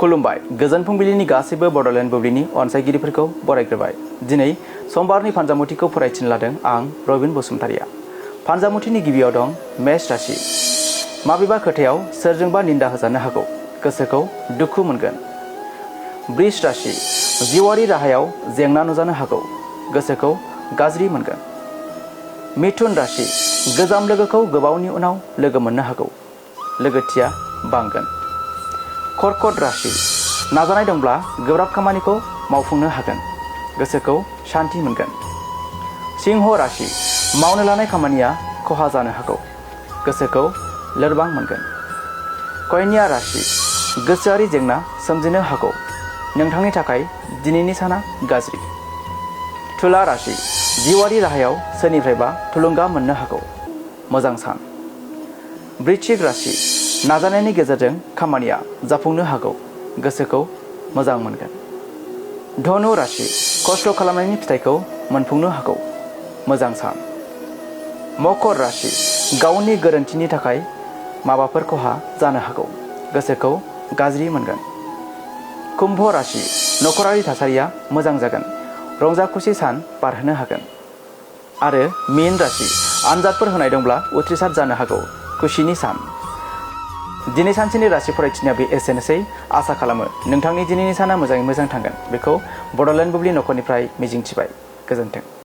खुलुमबाय गोजोन फुंबिलिनि गासैबो बड'लेण्ड बुब्लिनि अनसायगिरिफोरखौ बरायग्रोबाय। दिनै समबारनि फानजामुथिखौ फरायथिनो लादों आं रबिन बसुमतारिया। फानजामुथिनि गिबियाव दं मेष राशि। माबेबा खोथायाव सोरजोंबा निन्दा होजानो हागौ, गोसोखौ दुखु मोनगोन। वृष राशि। जिउआरि राहायाव जेंना नुजानो हागौ, गोसोखौ गाज्रि मोनगोन। मिथुन राशि। गोजाम लोगोखौ गोबावनि उनाव लोगो मोननो हागौ, लोगोथिया बांगोन। कर्कट राशि। नाजानाय दंब्ला गोब्राब खामानिखौ मावफुंनो हागोन, गोसोखौ शान्ति मोनगोन। सिंह राशि। मावनो लानाय खामानिया खहा जानो हागौ, गोसोखौ लोरबां मोनगोन। कन्या राशि। गोसोआरि जेंना सोमजिनो हागौ, नोंथांनि थाखाय दिनैनि साना गाज्रि। तुला राशि। जिउआरि राहायाव सोरनिफ्रायबा थुलुंगा मोननो हागौ, मोजां सान। वृश्चिक राशि। नाजानायनि गेजेरजों खामानिया जाफुंनो हागौ, गोसोखौ मोजां मोनगोन। धनु राशि। खस्थ' खालामनायनि फिथाइखौ मोनफुंनो हागौ, मोजां सान। मकर राशि। गावनि गोरोन्थिनि थाखाय माबाफोर खहा जानो हागौ, गोसोखौ गाज्रि मोनगोन। कुम्भ राशि। नखरारि थासारिया मोजां जागोन, रंजा खुसि सान बारहोनो हागोन। आरो मीन राशि। आनजादफोर होनाय दंब्ला उथ्रिसार जानो हागौ, खुसिनि सान। दिनै सानसेनि राशि फरायथिनाया बे एसेनोसै। आसा खालामो नोंथांनि दिनैनि साना मोजाङै मोजां थांगोन, बेखौ बड'लेण्ड बुब्लि नखरनिफ्राय मिजिंथिबाय। गोजोन्थों।